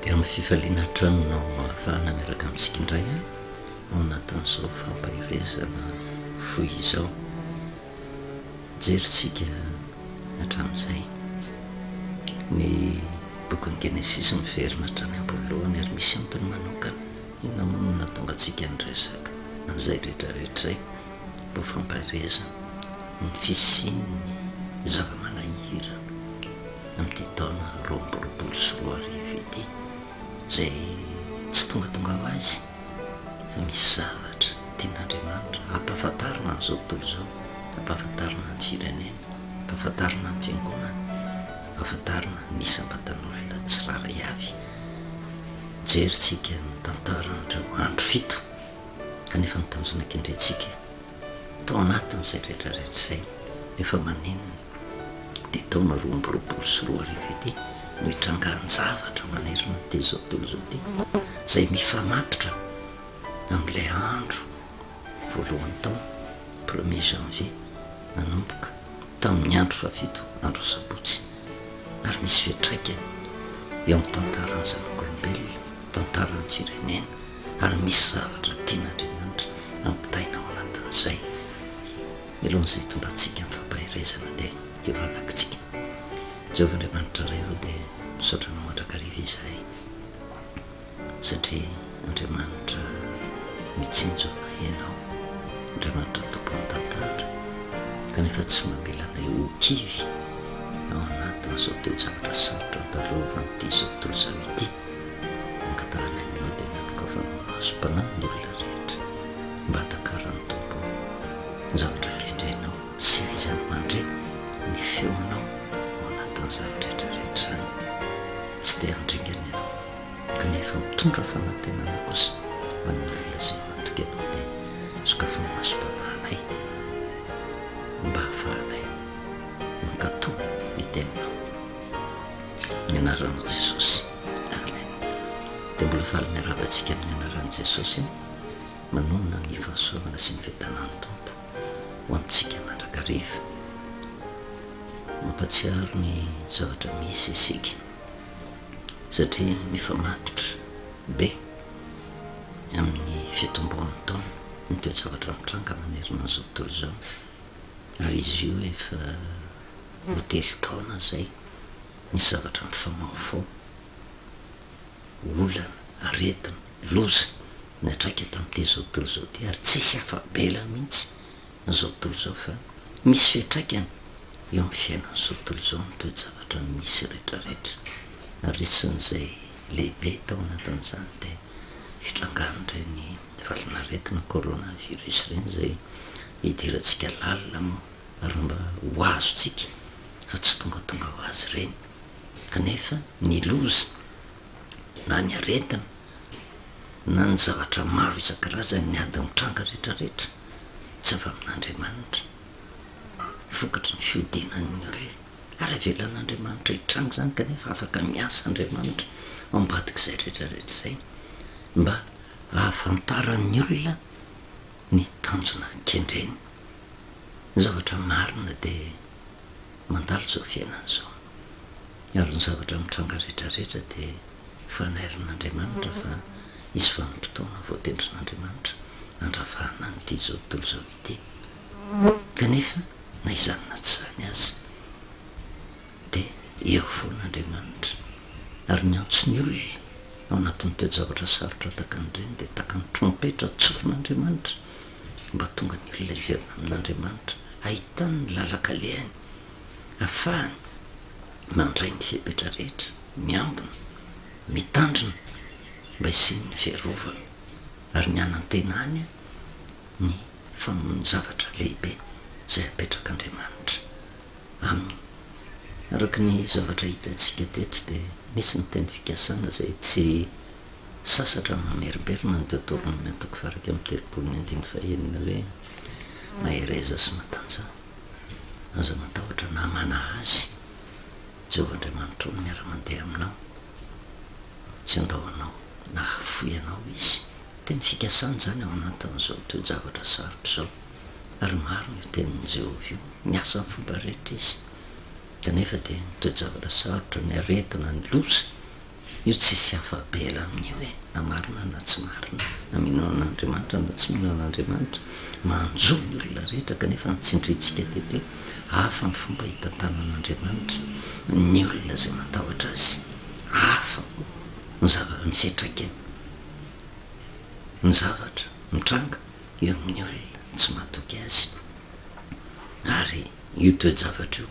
Dia amin'ny fifaliana hatrany no ahafahana miaraka amintsika indray ao anatin'izao fampaherezana fohy izao. Jerintsika hatramin'izay ny bokin'ny Genesisy miverina hatrany am-boalohany ary misy antony manokana. Inona moa no nahatonga antsika niresaka an'izay rehetra rehetra izay? Mba ho fampaherezana ny fisian'ny zava-manahirana amin'ity taona 2022 ity, izay tsy tongatonga ho azy fa misy zavatra tian'Andriamanitra hampahafantarina an'izao tontolo izao, hampahafantarina ny firenena, hampahafantarina ny fiangonana, hampahafantarina ny isam-batan'olona tsirairay avy. Jerintsika ny tantaran'ireo andro fito, kanefa ny tanjona kendrentsika tao anatin'izay rehetra rehetra izay, efa maninona ity taona 2022 ity no hitrangan-javatra manerana an'ity izao tontolo izao ity, izay mifamatotra amin'ilay andro voalohan'ny taona, premier janvier, nanomboka tamin'ny andro fahafito, andro asabotsy, ary misy fiantraikany eo amin'ny tantaran'ny zanak'olombelona, tantaran'ny firenena, ary misy zavatra tian'Andriamanitra ampitaina ao anatin'izay. Mialohan'izay hitondrantsika ny fampaherezana dia hivavaka isika. Jehovah Andriamanitra Ray ô dia misaotra Anao mandrakariva izahay satria Andriamanitra mitsinjo anay Ianao, Andriamanitra Tompon'ny tantara kanefa tsy mamela anay ho kivy ao anatin'izao toe-javatra sarotra andalovan'ity izao tontolo izao ity. Angatahanay aminao dia ny hanokafanao masom-panahy ny olona rehetra mba hatakaran'ny Tompo ny zavatra kendrenao sy hahaizany mandre ny feonao ao anatin'izany rehetra rehetra izany. Tsy te handringana ianao kanefa mitondra fanantenana kosa ho an'ny olona izay matoky anao dia sokafy ny masom-panahinay mba hahafahanay mankatò ny teninao. Amin'ny anaranao Jesosy. Amen. Dia mbola faly miarahaba antsika amin'ny anaran'i Jesosy manonona ny fahasoavana sy ny fiadanan'ny Tompo ho amintsika mandrakariva. Mampatsiaro ny zavatra misy isika satria mifamatotra be amin'ny fitomboan'ny taona ny toe-javatra mitranga manerana an'izao tontolo izao ary izy io efa ho telo taona izay nisy zavatra nifamahofaho, olana, aretina, loza niantraika tamin'ity izao tontolo izao ity ary tsisy afa-bela mihitsy izao tontolo izao fa misy fiantraikany eo amin'ny fiainan'izao tontolo izao ny toe-javatra misy rehetrarehetra ary isan'izay lehibe tao anatin'izany dia fitrangan'ireny valin'aretina coronavirus ireny izay idirantsika lalina moa ary mba ho azontsika fa tsy tongatonga ho azy ireny kanefa ny loza na ny aretina na ny zavatra maro isan-karazany ny ady mitranga rehetrarehetra tsy avy amin'Andriamanitra vokatry ny fiodinan'ny olona ary avelan'Andriamanitra hitranga izany kanefa afaka miasa Andriamanitra ao ambadik'izay rehetrarehetra izay mba hahafantaran'ny olona ny tanjona kendreny. Ny zavatra marina dia mandalo izao fiainana izao. Ary ny zavatra mitranga rehetra rehetra dia fanairin'Andriamanitra fa hisy vanim-potoana voatendrin'Andriamanitra handravana an'ity izao tontolo izao ity. Kanefa na izany na tsy izany aza dia eo foana Andriamanitra ary miantso ny olona ao anatin'ny toe-javatra sarotra tahaka an'ireny dia tahaka ny trompetra tsofin'Andriamanitra mba hahatonga ny olona hiverina amin'Andriamanitra, hahitany ny lalan-kalehany, hahafahany mandray ny fepetra rehetra, miambina, mitandrina mba hisian'ny fiarovana ary ny hanantenany ny famonon-javatra lehibe izay apetrak'Andriamanitra aminy. Araka ny zavatra hitantsika teto dia misy ny teny fikasana izay tsy Sasatra mamerimberina ny Deoteronomia toko faha-31 ny andininy fahenina hoe, Mahereza sy matanjaha, aza matahotra na manahy azy, Jehovah Andriamanitrao no miara-mandeha aminao, tsy handao anao na hahafoy anao Izy. Teny fikasana izany ao anatin'izao toe-javatra sarotra izao, ary marina io tenin'i Jehovah io, miasa amin'ny fomba rehetra Izy, kanefa dia ny toe-javatra sarotra, ny aretina, ny loza. Io tsisy afa-bela amin'io e, na marina na tsy marina, na mino an'Andriamanitra na tsy mino an'Andriamanitra, manjo ny olona rehetra kanefa ny tsindrintsika teto hoe hafa ny fomba hitantanan'Andriamanitra ny olona izay matahotra Azy, hafa koa ny zava ny fiantraikany, ny zavatra mitranga eo amin'ny olona tsy mahatoky Azy, ary io toe-javatra io.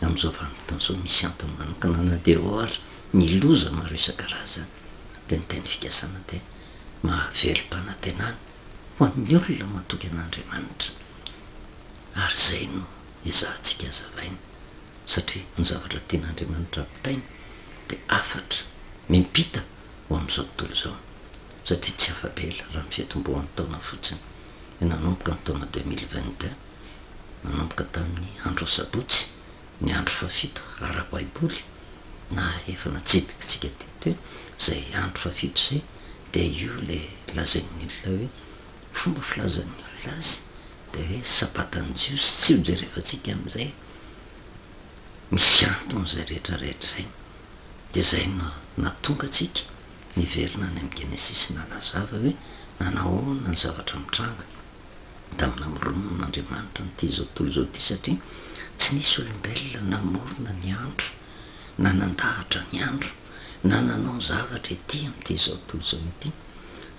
Amin'izao vanim-potoana izao misy antony manokana na dia eo ary ny loza maro isan-karazany dia ny teny fikasana dia mahavelom-panantenana ho an'ny olona matoky an'Andriamanitra ary izay no ezahantsika hazavaina satria ny zavatra tian'Andriamanitra ampitaina dia hafatra miampita ho amin'izao tontolo izao satria tsy afa-bela raha ny fiatombohan'ny taona fotsiny nanomboka ny taona 2022 Nanomboka tamin'ny andro asabotsy, ny andro fahafito ara-baiboly, na efa natsidikitsika teto hoe izay andro fahafito izay dia io ilay lazain'ny olona hoe, fomba filazan'ny olona azy dia hoe sabatan'ny jiosy, tsy ho jerevantsika amin'izay, misy antony izay rehetra rehetra izay, dia izay no nahatonga antsika niverina any amin'ny Genesisy nanazava hoe nanahoana ny zavatra mitranga. tamin'ny namoronan'Andriamanitra an'ity izao tontolo izao ity satria tsy nisy olombelona namorona ny andro na nandahatra ny andro na nanao zavatra ety amin'ity izao tontolo izao ity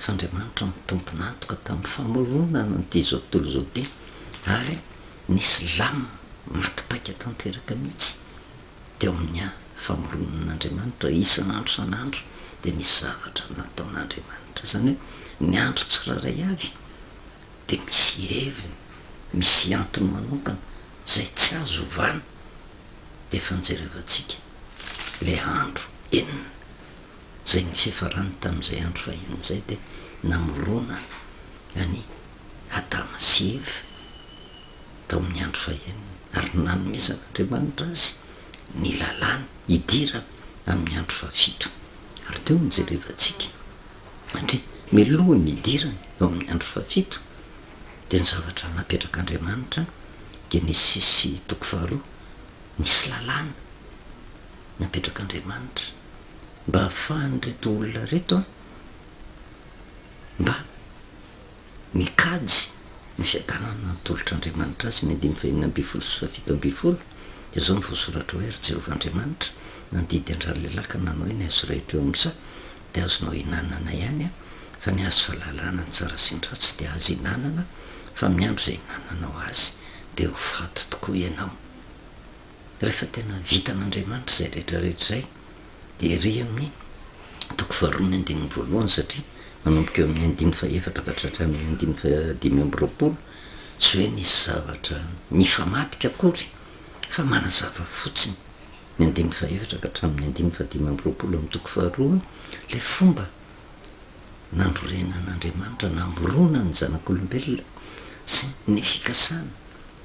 fa Andriamanitra no tompon'antoka tamin'ny famoronana an'ity izao tontolo izao ity ary nisy lamina maty paika tanteraka mihitsy teo amin'ny famoronan'Andriamanitra isan'andro isan'andro dia nisy zavatra nataon'Andriamanitra izany hoe ny andro tsirairay avy dia misy heviny, misy antony manokana izay tsy azo ovana, dia efa nojerevantsika ilay andro enina izay ny fiafarany tamin'izay andro fahenina izay dia namorona an'i Adama sy Eva tao amin'ny andro fahenina ary nanomezan'Andriamanitra azy ny lalàna hidirana amin'ny andro fahafito ary teo no jerevantsika Satria mialoha ny hidirany eo amin'ny andro fahafito dia ny zavatra napetrak'Andriamanitra, Genesisy toko faharoa, nisy lalàna napetrak'Andriamanitra mba hahafahan'ireto olona ireto mba Mikajy ny fiadanana natolotr'Andriamanitra azy ny andininy fahenina ambinifolo sy fahafito ambinifolo, dia izao no voasoratra hoe, Ry Jehovah Andriamanitra, nandidy an-dralehilahy ka nanao hoe, Ny hazo rehetra eo amin'ny saha dia azonao ihinanana ihany, fa ny hazo fahalalana ny tsara sy ny ratsy dia azo ihinanana, fa amin'ny andro izay ihinananao azy dia ho faty tokoa ianao. Rehefa tena vitan'Andriamanitra izay rehetra rehetra izay, dia ery amin'ny toko faharoa ny andininy voalohany satria manomboka eo amin'ny andininy fahefatra ka hatramin'ny andininy fahadimy amby roapolo, tsy hoe nisy zavatra nifamadika akory fa manazava fotsiny ny andininy fahefatra ka hatramin'ny andininy fahadimy amby roapolo amin'ny toko faharoa ilay fomba nanorenan'Andriamanitra, namorona ny zanak'olombelona sy ny fikasana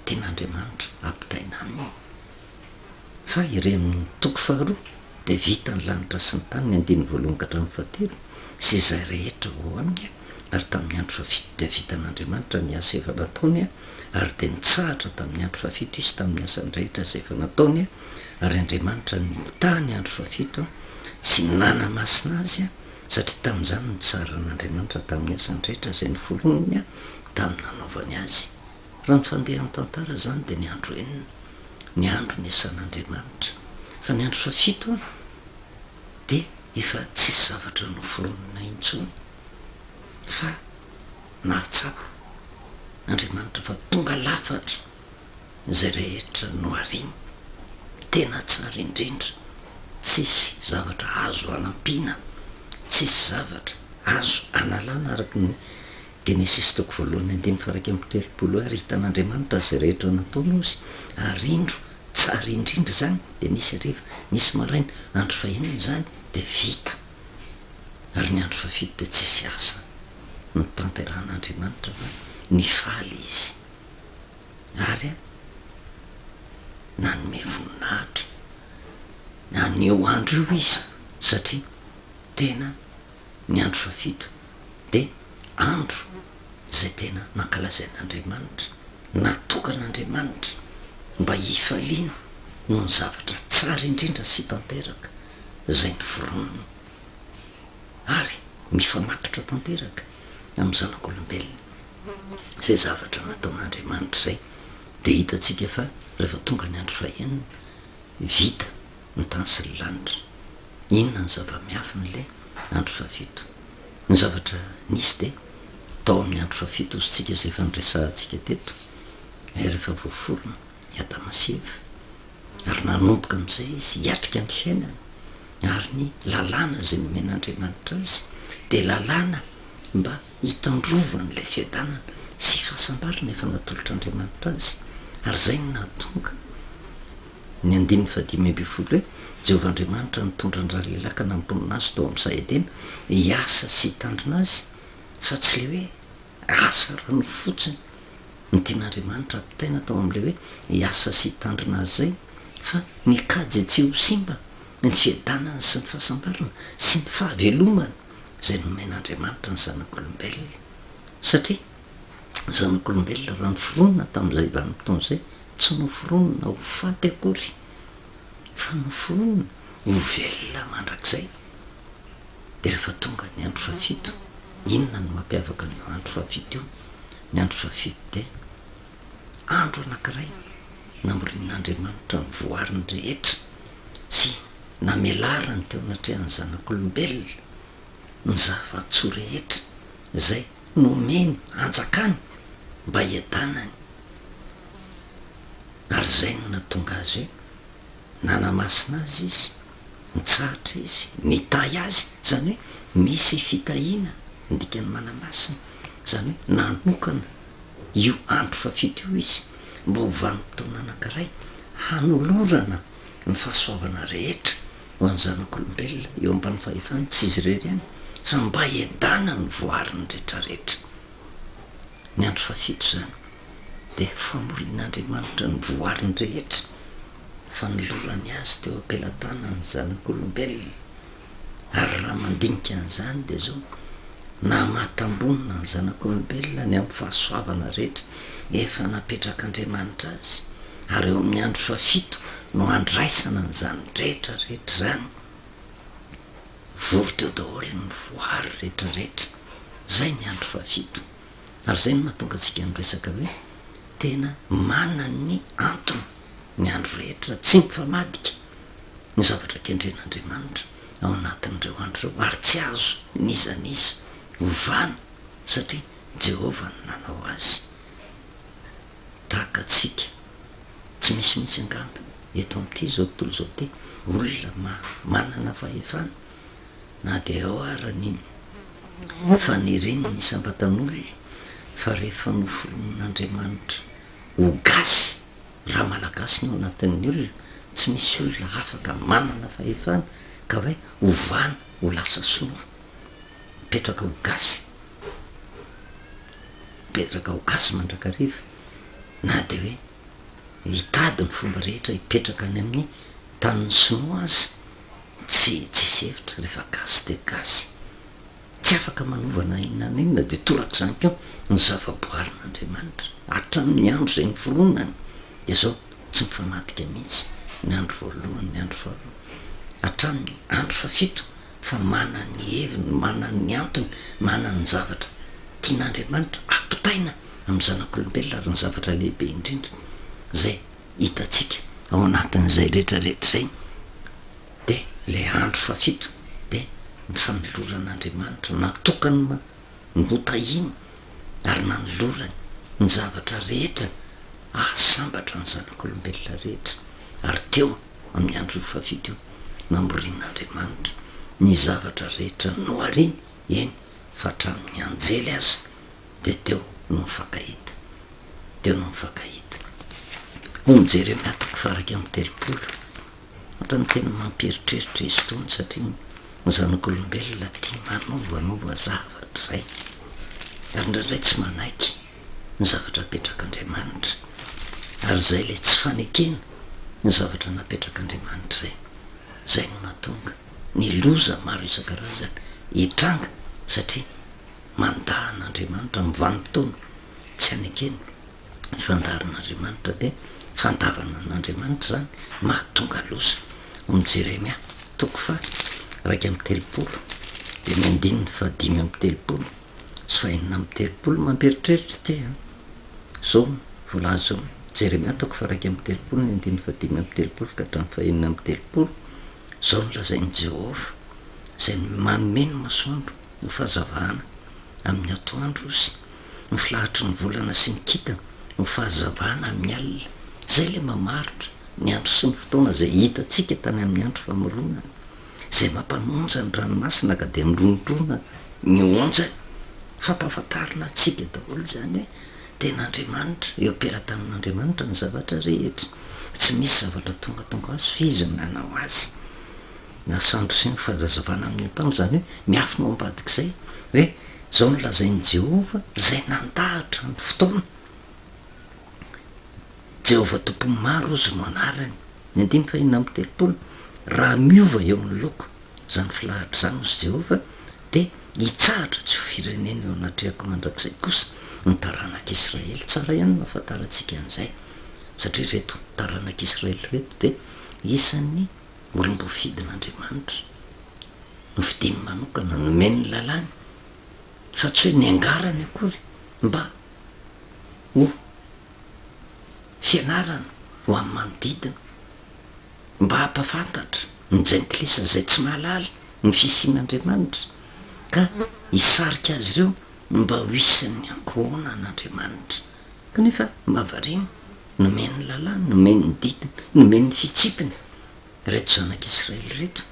tian'Andriamanitra hampitaina aminy. Fa iry amin'ny toko faharoa dia vita ny lanitra sy ny tany, ny andininy voalohany ka hatramin'ny fahatelo, sy izay rehetra ao aminy, ary tamin'ny andro fahafito dia vitan'Andriamanitra ny asa efa nataony, ary dia nitsahatra tamin'ny andro fahafito Izy tamin'ny asany rehetra izay efa nataony, ary Andriamanitra nitaha ny andro fahafito sy nanamasina azy, satria tamin'izany no nitsaharan'Andriamanitra tamin'ny asany rehetra izay noforoniny tamin'ny nanaovany azy. Raha ny fandehan'ny tantara izany dia ny andro enina. ny andro niasan'Andriamanitra, fa ny andro fahafito dia efa tsisy zavatra noforonina intsony, fa nahatsapa Andriamanitra fa tonga lafatra izay rehetra nohariny, tena tsara indrindra, tsisy zavatra azo anampiana, tsisy zavatra azo analana araka ny Genesisy toko voalohany andininy faha-31 Ary hitan'Andriamanitra izay rehetra nataony ozy, ary indro, tsara indrindra izany, dia nisy hariva, nisy maraina, andro fahenina izany, dia vita. Ary ny andro fahafito dia tsisy asa notanterahan'Andriamanitra fa nifaly Izy, ary nanome voninahitra an'io andro io Izy, satria tena ny andro fahafito dia andro izay tena nankalazain'Andriamanitra, natokan'Andriamanitra mba hifaliana noho ny zavatra tsara indrindra sy tanteraka izay noforoniny. Ary mifamatotra tanteraka amin'ny zanak'olombelona izay zavatra nataon'Andriamanitra izay. Dia hitantsika fa rehefa tonga ny andro fahenina, vita ny tany sy ny lanitra. Inona ny zava-miafin'ilay andro fahafito? Ny zavatra nisy dia tao amin'ny andro fahafito hozy tsika izay efa niresahantsika teto, rehefa voaforona i Adama sy Eva, ary nanomboka amin'izay izy hiatrika ny fiainana, ary ny lalàna izay nomen'Andriamanitra azy dia lalàna mba hitandrovany ilay fiadanana sy fahasambarana efa natolotr'Andriamanitra azy, ary izay no nahatonga ny andininy fahadimy ambin'ny folo hoe, Jehovah Andriamanitra nitondra an-dralehilahy ka namponina azy tao amin'ny saha Edena hiasa sy hitandrina azy, fa tsy ilay hoe asa ranofotsiny no tian'Andriamanitra hampitaina tao amin'ilay hoe hiasa sy hitandrina azy izay, fa nikajy tsy ho simba ny fiadanana sy ny fahasambarana sy ny fahavelomana izay nomen'Andriamanitra ny zanak'olombelona. Satria ny zanak'olombelona raha noforonina tamin'izay vanim-potoana izay, tsy noforonina ho faty akory, fa noforonina ho velona mandrakizay. Dia rehefa tonga ny andro fahafito, inona no mampiavaka an'io andro fahafito io? Ny andro fahafito dia andro anankiray namorian'Andriamanitra ny voariny rehetra sy namelarany teo anatrehan'ny zanak'olombelona ny zava-tsoa rehetra izay nomeny hanjakany mba hiadanany, ary izay no nahatonga azy hoe nanamasina azy izy, nitsahatra izy, nitahy azy, izany hoe misy fitahiana ny dikan'ny manamasina, izany hoe nanokana io andro fahafito io izy mba ho vanim-potoana anankiray hanolorana ny fahasoavana rehetra ho an'ny zanak'olombelona eo ambany fahefany, tsy izy irery ihany, fa mba hiadana ny voariny rehetrarehetra. Ny andro fahafito izany dia famorian'Andriamanitra ny voariny rehetra, fanolorany azy teo am-pelatanan'ny zanak'olombelona. Ary raha mandinika an'izany dia izao, namatambonina ny zanak'olombelona ny amin'ny fahasoavana rehetra efa napetrak'Andriamanitra azy, ary eo amin'ny andro fahafito no handraisana an'izany rehetra rehetra izany. Vory teo daholo ny voary rehetra rehetra. Izay ny andro fahafito. Ary izay no mahatonga antsika miresaka hoe tena manana ny antony ny andro rehetra, tsy mifamadika ny zavatra kendren'Andriamanitra ao anatin'ireo andro ireo, ary tsy azo n'iza n'iza ovana satria Jehovah no nanao azy. Tahaka antsika, tsy misy mihitsy angamba eto amin'ity izao tontolo izao ity olona manana fahefana na dia ao ara ny fanirian'ny isam-batan'olona fa rehefa noforonin'Andriamanitra ho gasy, raha malagasy no ao anatin'ny olona, tsy misy olona afaka manana fahefana ka hoe ovana ho lasa sinoa, mipetraka ho gasy, mipetraka ho gasy mandrakariva na dia hoe hitady ny fomba rehetra hipetraka any amin'ny tanin'ny sinoa aza. Tsy tsisy hevitra rehefa gasy dia gasy. Tsy afaka manova na inona na inona dia torak'izany koa ny zava-boarin'Andriamanitra hatramin'ny andro izay niforonany dia zao tsy mifamadika mihitsy ny andro voalohany ny andro faharoa hatramin'ny andro fahafito fa manana ny heviny manana ny antony manana ny zavatra tian'Andriamanitra ampitaina amin'ny zanak'olombelona ary ny zavatra lehibe indrindra izay hitantsika ao anatin'izay rehetra rehetra izay dia ilay andro fahafito dia ny fanoloran'Andriamanitra natokany notahiny ary nanolorany ny zavatra rehetra hahasambatra ny zanak'olombelona rehetra ary teo amin'ny andro fahafito io namorian'Andriamanitra ny zavatra rehetra nohariny eny fa hatramin'ny anjely aza dia teo no mifankahita. Teo no mifankahita. Hoy ny Jeremia toko faha-31. Ohatran'ny tena mampieritreritra izy itony satria ny zanak'olombelona tia manovanova zavatra izay. Ary indraindray tsy manaiky ny zavatra apetrak'Andriamanitra. Ary izay ilay tsy fanekena ny zavatra napetrak'Andriamanitra izay. Izay no mahatonga ny loza maro isan-karazany hitranga satria Mandà an'Andriamanitra amin'ny vanim-potoana tsy anekeny ny fandaharan'Andriamanitra dia fandavana an'Andriamanitra izany mahatonga loza. Ao amin'ny Jeremia toko faha 31. Dia ny andininy faha-35 sy faha-36 mampieritreritra ity an! Izao no voalaza ao, Jeremia toko faha-31 ny andininy faha-35 ka hatramin'ny faha-36, Izao no lazain'i Jehovah, izay manome ny masoandro ho fahazavana amin'ny atoandro sy ny filahatry ny volana sy ny kintana ho fahazavana amin'ny alina. Izay ilay mamaritra ny andro sy ny fotoana izay hitantsika tany amin'ny andro famoronana, izay mampanonja ny ranomasina ka dia mirondrona ny onjany. Fampahafantarina antsika daholo izany hoe tena Andriamanitra, eo am-pelatanan'Andriamanitra ny zavatra rehetra. Tsy misy zavatra tongatonga azy fa Izy no nanao azy. Masoandro sy ny fahazavana amin'ny atoandro, izany hoe miafina ao ambadik'izay hoe izao no lazain'i Jehovah izay nandahatra ny fotoana. Jehovah Tompon'ny maro hozy no anarany. Ny andininy fahenina amby telopolo, Raha miova eo anoloako izany filahatra izany, hozy Jehovah, dia hitsahatra tsy ho firenena eo anatrehako mandrakizay kosa ny taranak'Israely. Tsara ihany ny mahafantarantsika an'izay, satria ireto taranak'Israely ireto dia isan'ny olom-boafidin'Andriamanitra, nofidiny manokana, nomeny ny lalàny, fa tsy hoe niangarany akory mba ho fianarana ho an'ny manodidina, mba hampahafantatra ny jentilisa izay tsy mahalala ny fisian'Andriamanitra, ka hisarika azy ireo mba ho isan'ny ankohonan'Andriamanitra. Kanefa mahavariana, nomeny ny lalàny, nomeny ny didiny, nomeny ny fitsipiny ireto zanak'Israely ireto,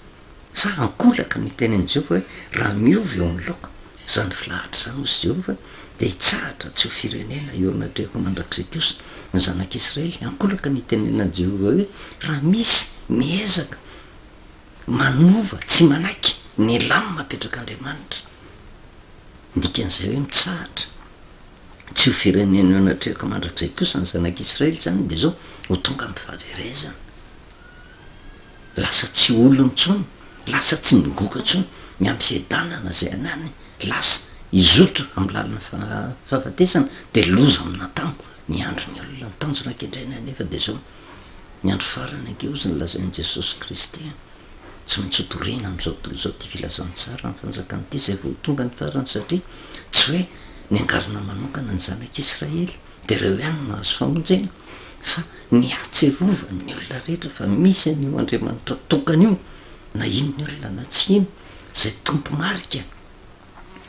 fa ankolaka ny tenin'i Jehovah hoe, Raha miova eo anoloako izany filahatra izany, hoy Jehovah, dia hitsahatra tsy ho firenena eo anatrehako mandrakizay kosa ny zanak'Israely. Ankolaka ny itenenan'i Jehovah hoe, Raha misy miezaka manova, tsy manaiky ny lamina apetrak'Andriamanitra, ny dikan'izay hoe mitsahatra tsy ho firenena eo anatrehako mandrakizay kosa ny zanak'Israely izany, dia izao, ho tonga amin'ny fahaverezana. Lasa tsy olona intsony, lasa tsy migoka intsony ny amin'ny fiadanana izay ananany, lasa hizotra amin'ny lalan'ny fahafatesana, dia loza amin'antambo ny andron'ny olona. Ny tanjona kendrena anefa dia izao, ny andro farany ange hozy ny lazain'i Jesosy Kristy, tsy maintsy ho torina amin'izao tontolo izao ity filazantsara ny fanjakana ity izay vao ho tonga ny farany satria tsy hoe niangarina manokana ny zanak'Israely dia ireo ihany no nahazo famonjena fa ny hahatsiarovan'ny olona rehetra fa misy an'io Andriamanitra tokana io na hino ny olona na tsy hino izay tompo-marika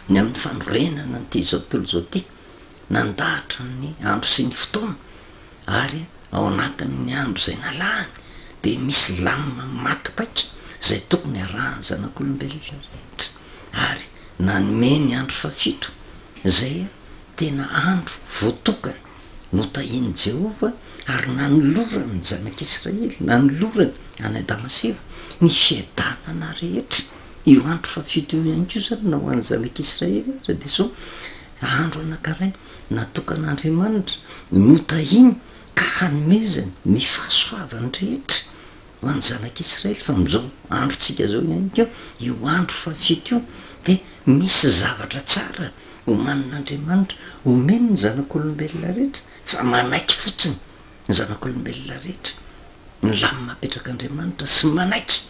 ny amin'ny fanorenana an'ity izao tontolo izao ity nandahatra ny andro sy ny fotoana ary ao anatin'ny andro izay nalahany dia misy lamina maty paika izay tokony harahan'ny zanak'olombelona rehetra ary nanome ny andro fahafito izay tena andro voatokana notahian'i Jehovah ary nanolorany ny zanak'Israely, nanolorany an'i Adama sy Eva ny fiadanana rehetra. Io andro fahafito io ihany koa izany na ho an'ny zanak'Israely aza dia izao andro anankiray natokan'Andriamanitra notahiny ka hanomezany ny fahasoavany rehetra ho an'ny zanak'Israely fa amin'izao androntsika izao ihany koa io andro fahafito io dia misy zavatra tsara omanin'Andriamanitra omeny ny zanak'olombelona rehetra fa manaiky fotsiny ny zanak'olombelona rehetra ny lamina apetrak'Andriamanitra sy manaiky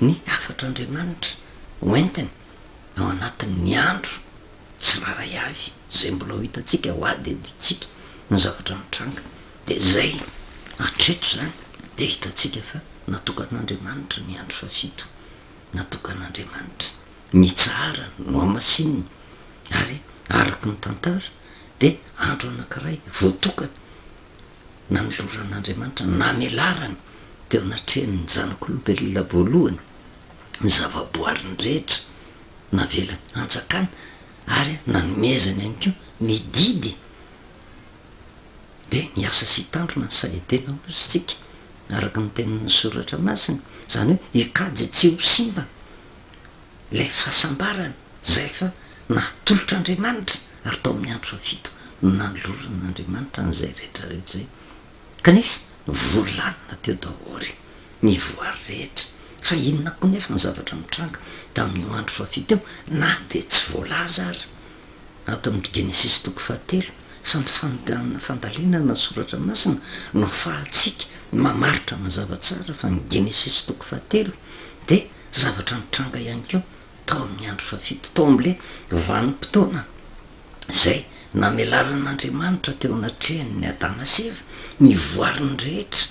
ny hafatr'Andriamanitra hoentiny ao anatin'ny andro tsirairay avy izay mbola ho hitantsika ho adidintsika ny zavatra mitranga dia izay hatreto izany dia hitantsika fa natokan'Andriamanitra ny andro fahafito natokan'Andriamanitra nitsaharany nohamasininy ary araka ny tantara dia andro anankiray voatokana nanoloran'Andriamanitra namelarany teo anatrehan'ny zanak'olombelona voalohany ny zavaboariny rehetra navelany hanjakana ary nanomezany ihany koa ny didy dia miasa sy hitandrina ny sahetena hozy isika araka ny tenin'ny soratra masina, izany hoe hikajy tsy ho simba ilay fahasambarana izay efa natolotr'Andriamanitra ary tao amin'ny andro fahafito no nanoloran'Andriamanitra an'izay rehetra rehetra izay kanefa volanina teo daholo ny voary rehetra. Fa inona koa nefa ny zavatra mitranga tamin'io andro fahafito io na dia tsy voalaza ary ato amin'ny Genesisy toko fahatelo fa ny fandalinana ny soratra masina no afahantsika mamaritra mazava tsara fa ny Genesisy toko fahatelo dia zavatra nitranga ihany koa. Tao amin'ny andro fahafito, tao amin'ilay vanim-potoana izay namelaran'Andriamanitra teo anatrehan'i Adama sy Eva ny voariny rehetra,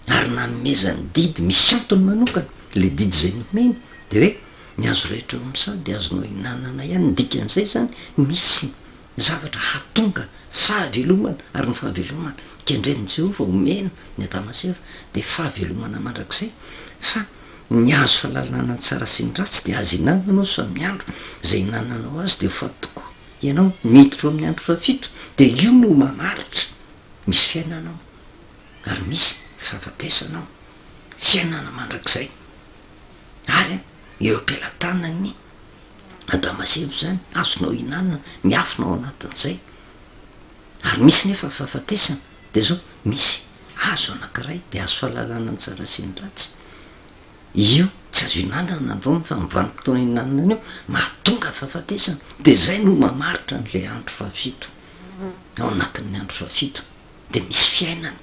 ary nanomezany didy misy antony manokana, ilay didy izay nomeny dia hoe ny hazo rehetra eo amin'ny saha dia azonao ihinanana ihany, ny dikan'izay izany misy zavatra hahatonga fahavelomana, ary ny fahavelomana kendren'i Jehovah omena ny Adama sy Eva dia fahavelomana mandrakizay, fa ny hazo fahalalana ny tsara sy ny ratsy dia azo ihinanana ao samy andro, izay ihinananao azy dia ho faty tokoa ianao, miditra ao amin'ny andro fahafito dia io no mamaritra misy fiainana ao. ary misy fahafatesana ao, fiainana mandrakizay, ary eo am-pelatanan'i Adama sy Eva izany, azonao ihinanana, miafina ao anatin'izay, ary misy nefa fahafatesana, dia izao, misy hazo anankiray, dia hazo fahalalana ny tsara sy ny ratsy, io tsy azo ihinanana ny voany fa amin'ny vanim-potoana ihinanana an'io, mahatonga fahafatesana, dia izay no mamaritra an'ilay andro fahafito, ao anatin'ny andro fahafito. dia misy fiainana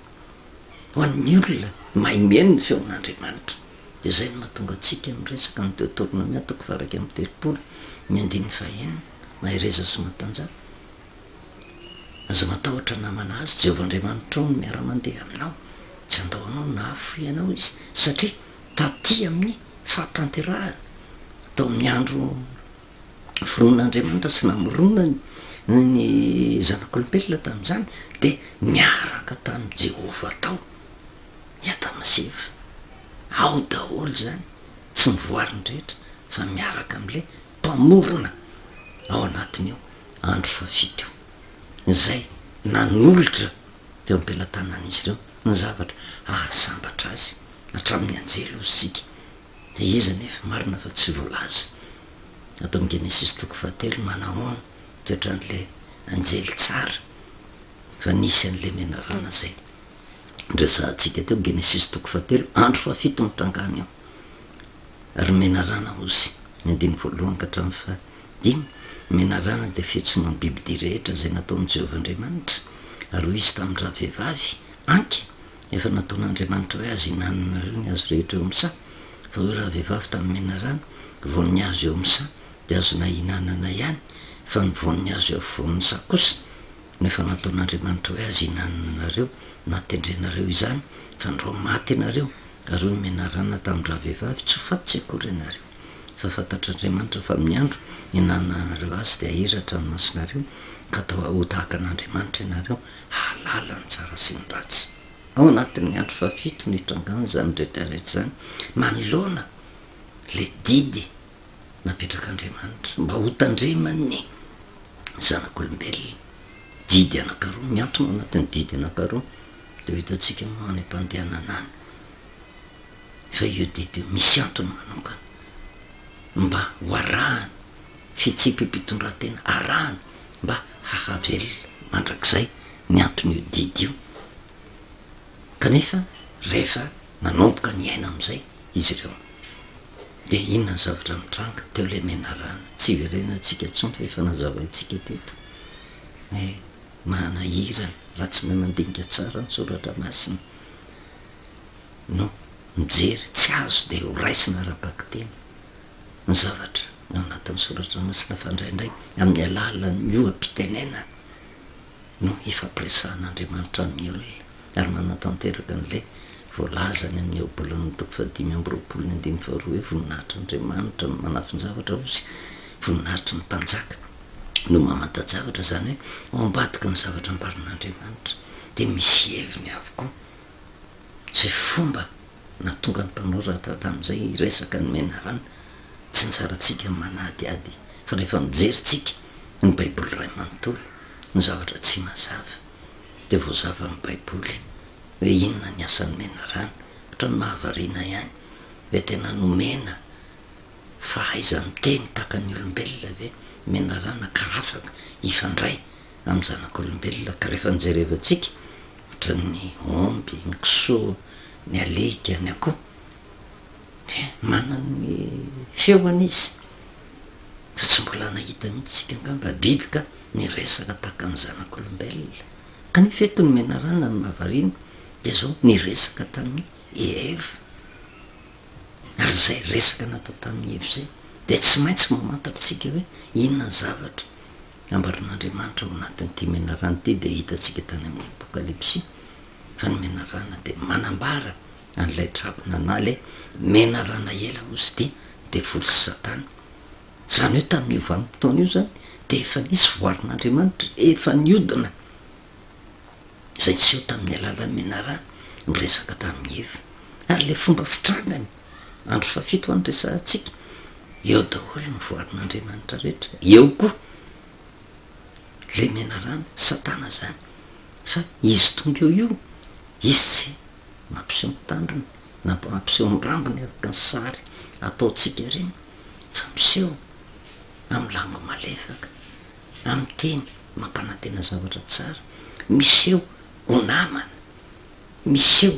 ho an'ny olona mahay mihaino ny feon'Andriamanitra. Dia izay no mahatonga antsika miresaka ny Deoteronomia toko faha-31 ny andininy fahenina, Mahereza sy matanjaha, aza matahotra namana azy, Jehovah Andriamanitrao no miara-mandeha aminao, tsy handao anao na hahafoy anao Izy, satria taty amin'ny fahatanterahana, tao amin'ny andro Noforonin'Andriamanitra sy namoronany ny zanak'olombelona tamin'izany, dia niaraka tamin'i Jehovah tao i Adama sy Eva. Ao daholo izany, tsy ny voariny rehetra, fa miaraka amin'ilay Mpamorona ao anatin'io andro fahafito io, izay nanolotra teo am-pelatanan'izy ireo ny zavatra hahasambatra azy, hatramin'ny anjely hozy isika. Dia iza anefa? Marina fa tsy voalaza ato amin'ny Genesisy toko fahatelo manahoana toetran'ilay anjely tsara fa nisy an'ilay menarana izay noresahantsika teo, Genesisy toko fahatelo, andro fahafito nitrangany io. Ary menarana hozy, ny andininy voalohany ka hatramin'ny fahadimy, menarana dia fiantsoana ny bibidia rehetra izay nataon'i Jehovah Andriamanitra, ary hoy izy tamin-dravehivavy, Anky, Efa nataon'Andriamanitra hoe aza ihinananareo ny hazo rehetra eo amin'ny saha, fa hoy ravehivavy tamin'ny menarana, Voan'ny hazo eo amin'ny saha dia azonay ihinanana ihany, fa ny voan'ny hazo eo afovoan'ny saha kosa no efa nataon'Andriamanitra hoe aza ihinananareo na tendrenareo izany, fandrao maty ianareo. Ary hoy ny menarana tamin-dravehivavy, Tsy ho faty tsy akory ianareo, fa fantatr'Andriamanitra fa amin'ny andro ihinananareo azy dia hahiratra ny masonareo, ka ho tahaka an'Andriamanitra ianareo, hahalala ny tsara sy ny ratsy. Ao anatin'ny andro fahafito no hitrangan'izany rehetra rehetra izany, manoloana ilay didy napetrak'Andriamanitra mba hotandreman'ny zanak'olombelona. Didy anankiroa, mihantona ao anatin'ny didy anankiroa, dia ho hitantsika moa any am-pandehanana any fa io didy io misy antony manokana mba ho arahana, fitsipi-pitondran-tena arahana mba hahavelona mandrakizay ny anton'io didy io. Kanefa rehefa nanomboka niaina amin'izay izy ireo, dia inona ny zavatra nitranga? Teo ilay menarana, tsy hiverenantsika intsony fa efa nazavaintsika teto hoe manahirana raha tsy mahay mandinika tsara ny soratra masina no mijery tsy azo dia ho raisina ara-bakiteny ny zavatra ao anatin'ny soratra masina fa indraindray amin'ny alalan'ny oha-pitenenana no ifampiresahan'Andriamanitra amin'ny olona ary manatanteraka an'ilay voalazany amin'ny ohabolana toko fahadimy amby 20 ny andininy faharoa hoe voninahitr'Andriamanitra no manafin-javatra hozy voninahitry ny mpanjaka no mamanta-javatra, izany hoe ao ambadiky ny zavatra ambaran'Andriamanitra dia misy heviny avokoa izay fomba nahatonga ny mpanoratra tamin'izay hiresaka ny menarana. Tsy anjarantsika ny manadihady fa rehefa mijery tsika ny baiboly iray manontolo ny zavatra tsy mazava dia voazavan'ny baiboly hoe inona ny asan'ny menarana. Ohatran'ny mahavariana ihany hoe tena nomena fahaiza-miteny tahaka ny olombelona ve ny menarana ka afaka hifandray amin'ny zanak'olombelona ka rehefa nojerevantsika ohatran'ny omby, ny kisoa, ny alika, ny akoho dia manana ny feony izy fa tsy mbola nahita mihitsy isika angamba biby ka niresaka tahaka ny zanak'olombelona kanefa eto ny menarana no mahavariana dia zao niresaka tamin'i Eva. Ary izay resaka natao tamin'i Eva izay dia tsy maintsy mamantatra isika hoe inona ny zavatra ambaran'Andriamanitra ao anatin'ity menarana ity dia hitantsika tany amin'ny Apokalypsy fa ny menarana dia manambara an'ilay dragona na ilay menarana ela hozy ity devoly sy satana. Izany hoe tamin'io vanim-potoana io izany dia efa nisy voarin'Andriamanitra efa niodina izay niseho tamin'ny alalan'ny menarana niresaka tamin'i Eva. Ary ilay fomba fitrangany, andro fahafito no resahantsika, eo daholo ny voarin'Andriamanitra rehetra, eo koa ilay menarana, Satana izany. Fa izy tonga eo io, izy tsy mampiseho ny tandrony na mampiseho ny rambony araka ny sary ataontsika ireny fa miseho amin'ny lango malefaka, amin'ny teny mampanantena zavatra tsara, miseho ho namana, miseho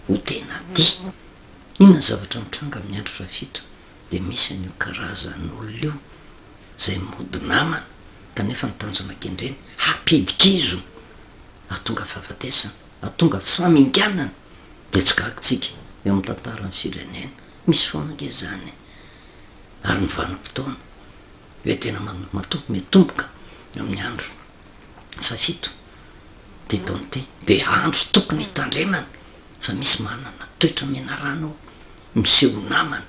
ho tena tia. Inona ny zavatra mitranga amin'ny andro fahafito? Dia misy an'io karazan'olona io izay mody namana kanefa ny tanjona kendreny hampidi-kizo, hahatonga fahafatesana, hahatonga faminganana. Dia tsy gaga tsika eo amin'ny tantaran'ny firenena, misy foana ange izany e! Ary ny vanim-potoana hoe tena matoa mitomboka amin'ny andro fahafito ity taona ity dia andro tokony hitandremana fa misy manana toetra menarana ao, miseho ho namana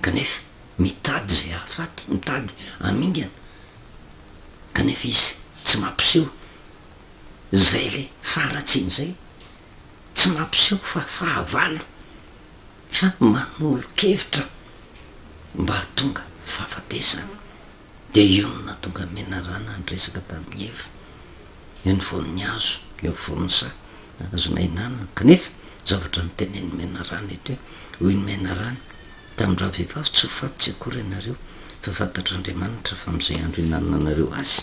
kanefa mitady izay hahafaty, mitady hamingana kanefa izy tsy mampiseho izay le faharatsiana izay, tsy mampiseho fa fahavalo fa manolo-kevitra mba hahatonga fahafatesana. Dia io no nahatonga an'i Menarana niresaka tamin'i Eva, eo ny voan'ny hazo, eo afovoan'ny saha, azonay hinanana. Kanefa, zavatra notenenin'i Menarana eto hoe, hoy ny Menarana tamin-dravehivavy, tsy ho faty tsy akory ianareo, fa fantatr'Andriamanitra fa amin'izay andro hinananareo azy,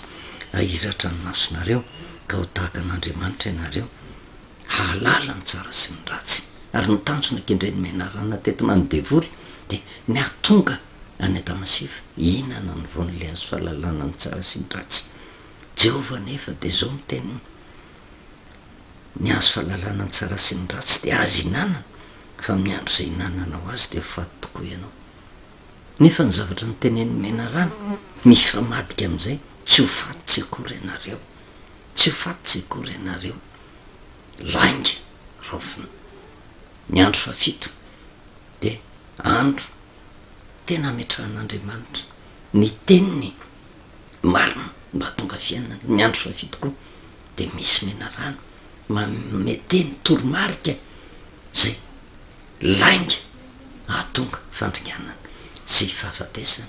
hahiratra ny masonareo, ka ho tahaka an'Andriamanitra ianareo, hahalala ny tsara sy ny ratsy. Ary ny tanjona kendren'ny menarana teto na ny devoly dia ny hahatonga an'i Adama sy Eva hihinana ny voan'ilay hazo fahalalana ny tsara sy ny ratsy. Jehovah anefa dia izao no teniny, Ny hazo fahalalana ny tsara sy ny ratsy dia azo ihinanana, fa amin'ny andro izay ihinananao azy dia ho faty tokoa ianao. Nefa ny zavatra notenenin'ny menarana mifamadika amin'izay, tsy ho faty tsy akory ianareo. Tsy ho faty tsy akory ianareo. Lainga raofina. Ny andro fahafito dia andro tena ametrahan'Andriamanitra ny teniny marina mba hahatonga fiainana. Ny andro fahafito koa dia misy menarana manome teny toromarika izay lainga hahatonga fandringanana sy fahafatesana.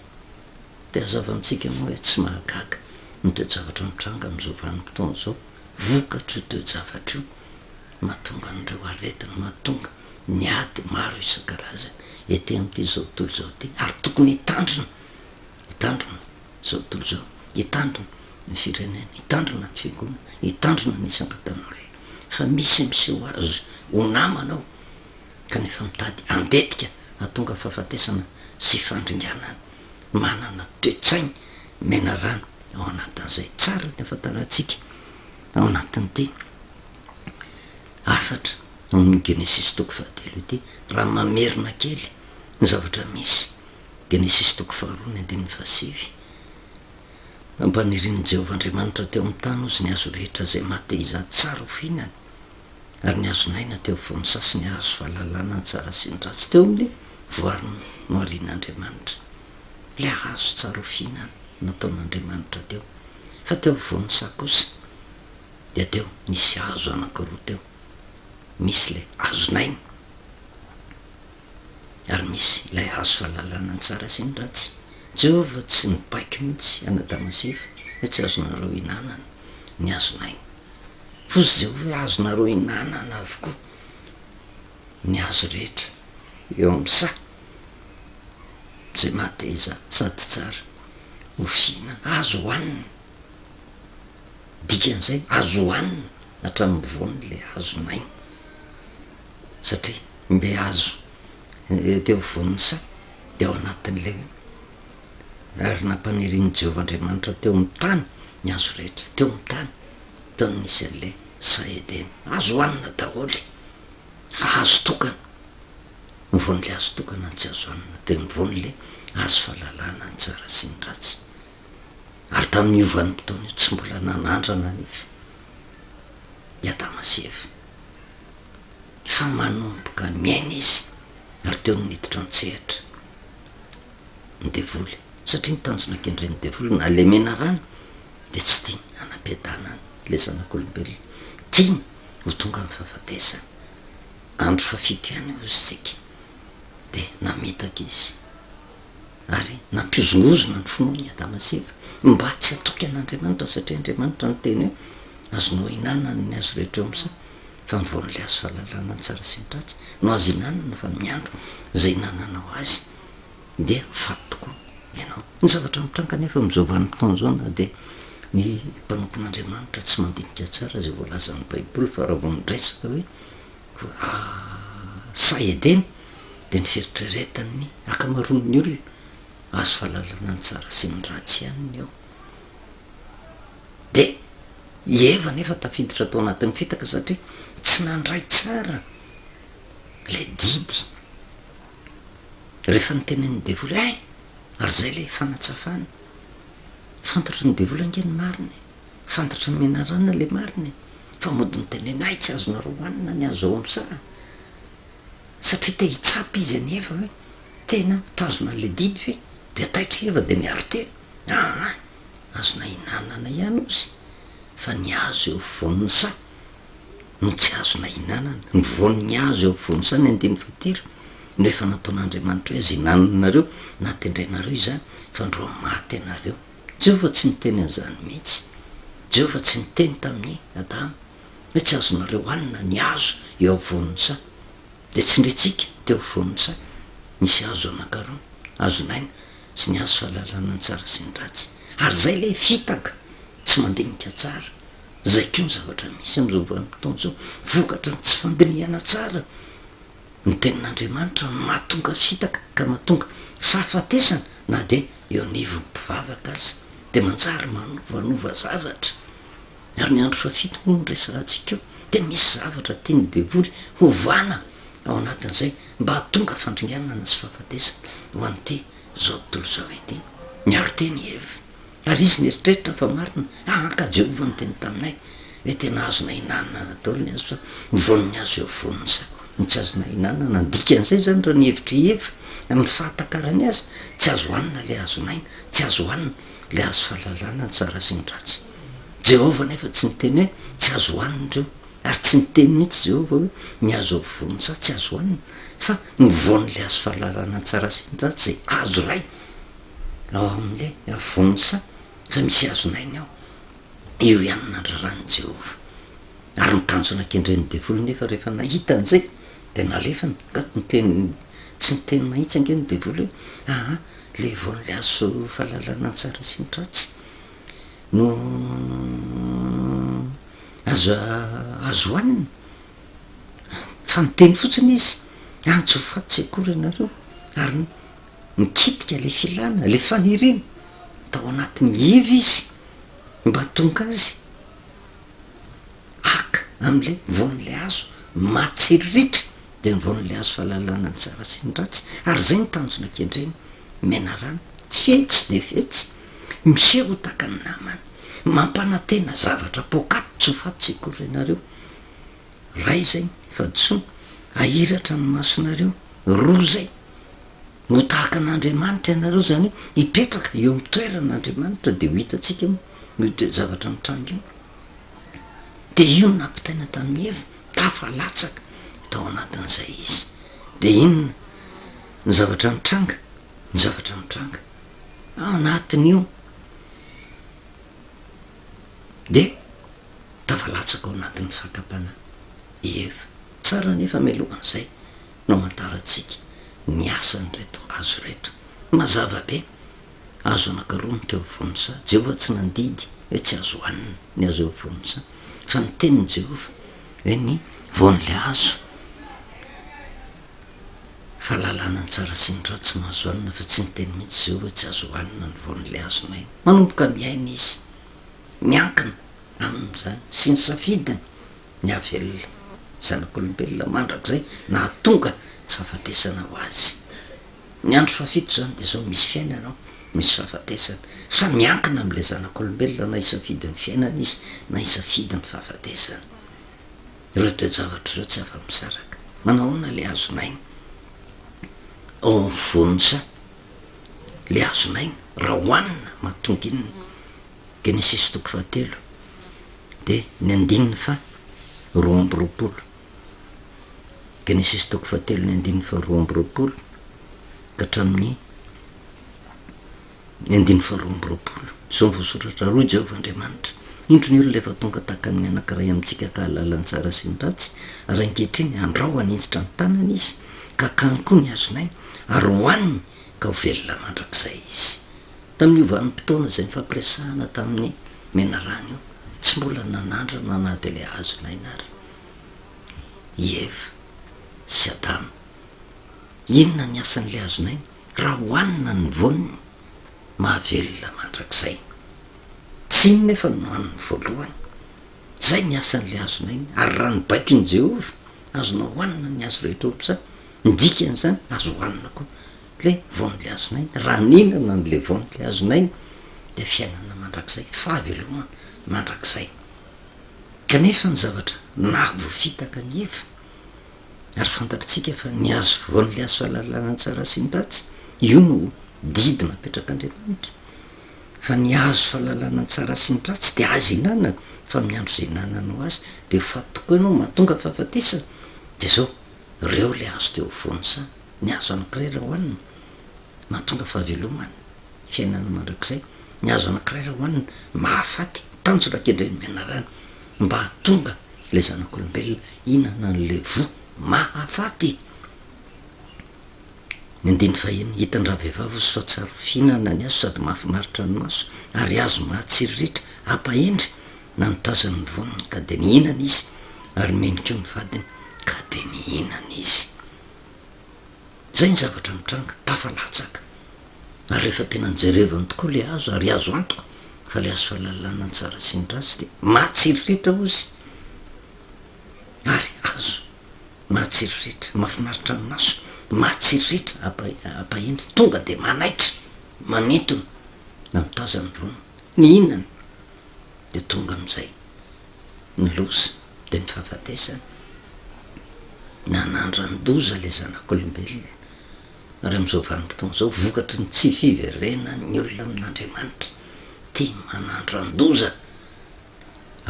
Dia hazava amintsika moa hoe tsy mahagaga ny toe-javatra mitranga amin'izao vanim-potoana izao, vokatr'io toe-javatra io mahatonga an'ireo aretina, mahatonga ny ady maro isan-karazany ety amin'ity izao tontolo izao ity, ary tokony hitandrina, hitandrina izao tontolo izao, hitandrina ny firenena, hitandrina ny fiangonana, hitandrina ny isam-batan'olona, fa misy miseho azy ho namana ao kanefa mitady handetika hahatonga fahafatesana sy fandringanana, manana toe-tsaina menarana ao anatin'izay. Tsara ny hahafantarantsika ao anatin'ity hafatra ao amin'ny Genesisy toko fahatelo ity, raha mamerina kely ny zavatra misy, Genesisy toko faharoa ny andininy fahasivy, Nampanirian'i Jehovah Andriamanitra teo amin'ny tany ozy ny hazo rehetra izay maha-te-hizaha tsara ho fihinana, ary ny hazon'aina teo afovoan'ny sasiny hahazo fahalalana ny tsara sy ny ratsy teo amin'ny voary noharian'Andriamanitra. Ilay hazo tsara ho fihinana nataon'Andriamanitra teo. Fa teo afovoan'ny saha kosa dia teo nisy hazo anankiroa teo. Misy ilay hazon'aina ary misy ilay hazo fahalalana ny tsara sy ny ratsy. Jehovah tsy nibaiko mihitsy an'i Adama sy Eva hoe tsy azonareo ihinanana ny hazon'aina. Hozy Jehovah hoe azonareo ihinanana avokoa ny hazo rehetra eo amin'ny saha, izay mahateza sady tsara ho fihinana. Azo hohanina. Dikan'izay, azo hohanina hatramin'ny voany ilay hazon'aina, satria ilay hazo teo afovoan'ny saha dia ao anatin'ilay hoe ary nampanirian'i Jehovah Andriamanitra teo amin'ny tany ny hazo rehetra, teo amin'ny tany. Teo no nisy an'ilay saha Edena. Azo hohanina daholo fa hazo tokana. Ny voan'ilay hazo tokana no tsy azo hanina, dia ny voan'ilay hazo fahalalana ny tsara sy ny ratsy. Ary tamin'io vanim-potoana io tsy mbola nanandrana anefa i Adama sy Eva, fa manomboka miaina izy, ary teo no niditra an-tsehatra ny devoly, satria ny tanjona kendren'ny devoly na ilay menarana dia tsy tiany hanam-piadanana ilay zanak'olombelona, tiany ho tonga amin'ny fahafatesana. Andro fahafito ihany hozy isika dia namitaka izy ary nampihozongozona ny finoany i Adama sy Eva mba tsy hatoky an'Andriamanitra satria Andriamanitra niteny hoe azonao hinanana ny hazo rehetra eo amin'ny saha fa ny voan'ilay hazo fahalalana ny tsara sy ny ratsy no azo hinanana fa amin'ny andro izay hinananao azy dia ho faty tokoa ianao. Ny zavatra mitranga anefa amin'izao vanim-potoana izao na dia ny mpanompon'Andriamanitra tsy mandinika tsara izay voalazan'ny Baiboly fa raha vao miresaka hoe saha Edena dia ny fieritreretan'ny ankamaroan'ny olona azo fahalalana ny tsara sy ny ratsy ihany ny ao. Dia i Eva anefa tafiditra tao anatin'ny fitaka satria tsy nandray tsara ilay didy. Rehefa notenenin'ny devoly hoe, ary izay ilay fanatsafana, fantatry ny devoly ange ny marina e, fantatry ny menarana ilay marina e, fa mody nitenena hay tsy azonareo hohanina ny hazo ao amin'ny saha, satria te hitsapa izy an'i Eva hoe tena mitazona an'ilay didy ve, dia taitra i Eva dia niaro tena, aa azonay hinanana ihany ozy fa ny hazo eo afovoan'ny saha no tsy azonay hinanana. Ny voan'ny hazo eo afovoan'ny saha, ny andininy fahatelo, no efa nataon'Andriamanitra hoe aza hinananareo na tendrenareo izany, fa ndrô maty ianareo. Jehovah tsy niteny an'izany mihitsy. Jehovah tsy niteny tamin'i Adama hoe tsy azonareo hanina ny hazo eo afovoan'ny saha. Dia tsindrintsika teo afovoan'ny saha nisy hazo anankaroa, hazon'aina sy ny hazo fahalalana ny tsara sy ny ratsy. Ary izay ilay fitaka tsy mandinika tsara. Izay koa ny zavatra misy amin'izao vanim-potoana izao, vokatry ny tsy fandinihana tsara ny tenin'Andriamanitra no mahatonga fitaka ka mahatonga fahafatesana na dia eo anivon'ny mpivavaka aza dia manjary manovanova zavatra. Ary ny andro fahafito moa no resahantsika eo dia misy zavatra tian'ny devoly hovana ao anatin'izay mba hahatonga fandringanana sy fahafatesana ho an'ity izao tontolo izao ity. Niaro tena i Eva. Ary izy nieritreritra fa marina, ah ka Jehovah niteny taminay hoe tena azonay hinanana daholo ny hazo fa ny voan'ny hazo eo afovoan'ny saha no tsy azonay hinanana. Ny dikan'izay izany raha ny hevitr'i Eva amin'ny fahatakarany azy, tsy azo hanina ilay hazon'aina, tsy azo hanina ilay hazo fahalalana ny tsara sy ny ratsy. Jehovah anefa tsy niteny hoe tsy azo hanina ireo, ary tsy niteny mihitsy Jehovah hoe ny hazo eo afovoan'ny saha tsy azo hanina, fa ny voan'ilay hazo fahalalana ny tsara sy ny ratsy izay hazo iray Ao amin'ilay afovoan'ny saha, fa misy hazon'aina ao. Io ihany no nandraran'i Jehovah. Ary ny tanjona kendren'ny devoly nefa rehefa nahita an'izay, dia nalefany. Ka niteny, tsy niteny mahitsy ange ny devoly hoe, aa, ilay voan'ilay hazo fahalalana ny tsara sy ny ratsy no azo azo hohanina. Fa niteny fotsiny izy, an, tsy ho faty tsy akory ianareo. Ary Nikitika ilay filana, ilay faniriana tao anatin'i Eva izy mba hahatonga azy haka amin'ilay voan'ilay hazo mahatsiriritra, dia ny voan'ilay hazo fahalalana ny tsara sy ny ratsy, ary izay no tanjona kendreny, menarana, fetsy dia fetsy, miseho ho tahaka ny namana, mampanantena zavatra poakaty tsy ho faty tsy akory ianareo, ray izay ny fahadisoana, ahiratra ny masonareo, roa izay. Ho tahaka an'Andriamanitra ianareo, izany hoe hipetraka eo amin'ny toeran'Andriamanitra, dia ho hitantsika moa io toe-javatra mitranga io. Dia io no nampitaina tamin'i Eva, tafalatsaka tao anatin'izay izy. Dia inona ny zavatra mitranga? Ny zavatra mitranga ao anatin'io dia tafalatsaka ao anatin'ny fakam-panahy i Eva. Tsara anefa mialohan'izay no amantarantsika ny asan'ireto hazo ireto. Mazava be, hazo anankiroa no teo afovoan'ny saha. Jehovah tsy nandidy hoe tsy azo hohanina ny hazo eo afovoan'ny saha, fa ny tenin'i Jehovah hoe ny voan'ilay hazo fahalalana ny tsara sy ny ratsy no azo hanina, fa tsy niteny mihitsy Jehovah hoe tsy azo hohanina ny voan'ilay hazon'aina. Manomboka miaina izy, miankina amin'izany sy ny safidiny. ny hahavelona zanak'olombelona mandrakizay nahatonga Fahafatesana ho azy. Ny andro fahafito izany dia izao, misy fiainana ao, misy fahafatesana. Fa miankina amin'ilay zanak'olombelona na hisafidy ny fiainana izy na hisafidy ny fahafatesana. Ireo toe-javatra ireo tsy afa-misaraka. Manao ahoana ilay hazon'aina ao amin'ny voan'ny saha? Ilay hazon'aina, raha hohanina, mahatonga inona? Genesisy toko fahatelo, dia ny andininy faha 22. Genesisy toko fahatelo ny andininy faha 22 ka hatramin'ny ny andininy faha 22. Izao no voasoratra, Ary hoy Jehovah Andriamanitra, Indro ny olona efa tonga tahaka ny anankiray amintsika ka hahalala ny tsara sy ny ratsy, ary ankehitriny andrao haninjitra ny tanany izy, ka hakany koa ny hazon'aina, ary hohaniny, ka ho velona mandrakizay izy. Tamin'io vanim-potoana izay nifampiresahana tamin'ny menarana io, tsy mbola nanandrana na dia ilay hazon'aina ary i Eva sy Adama. Inona ny asan'ilay hazon'aina? Raha hohanina ny voany, mahavelona mandrakizay. Tsy iny nefa no nohaniny voalohany. Izay ny asan'ilay hazon'aina. Ary raha ny baikon'i Jehovah, azonao hohanina ny hazo rehetra ao am-pisaha. Ny dikan'izany, azo hohanina koa ilay voan'ilay hazon'aina. Raha nihinana an'ilay voan'ilay hazon'aina, dia fiainana mandrakizay, fahavelomana mandrakizay. Kanefa ny zavatra nahavoafitaka an'i Eva, ary fantatritsika fa ny hazo voan'ilay hazo fahalalana ny tsara sy ny ratsy, io no didy napetrak'Andriamanitra, fa ny hazo fahalalana ny tsara sy ny ratsy dia aza ihinanana, fa amin'ny andro izay ihinananao azy dia ho faty tokoa ianao, mahatonga fahafatesana. Dia izao, ireo ilay hazo teo afovoan'ny saha, ny hazo anankiray raha hohanina, mahatonga fahavelomana, fiainana mandrakizay, ny hazo anankiray raha hohanina, mahafaty, tanjona kendren'ny menarana, mba hahatonga ilay zanak'olombelona hihinana an'ilay voa mahafaty. Ny andininy faheno, hitan-dravehivavy ozy fa tsara ho fihinana ny hazo sady mahafinaritra ny maso ary hazo mahatsiriritra, hampahendry, nanotazany ny voniny ka dia nihinana izy, ary nomeny koa ny vadiny ka dia nihinana izy. Izay ny zavatra mitranga, tafalatsaka. Ary rehefa tena nojerevany tokoa ilay hazo, ary azo antoka fa ilay hazo fahalalana ny tsara sy ny ratsy dia mahatsiriritra ozy, ary hazo mahatsiriritra, mahafinaritra ny maso, mahatsiriritra, ampahendry, tonga dia manaitra, manintona, nanotazany ny voany, nihinana, dia tonga amin'izay ny loza, dia ny fahafatesana. Nanandran-doza ilay zanak'olombelona. Ary amin'izao vanim-potoana izao, vokatry ny tsy fiverenan'ny olona amin'Andriamanitra, tia manandran-doza.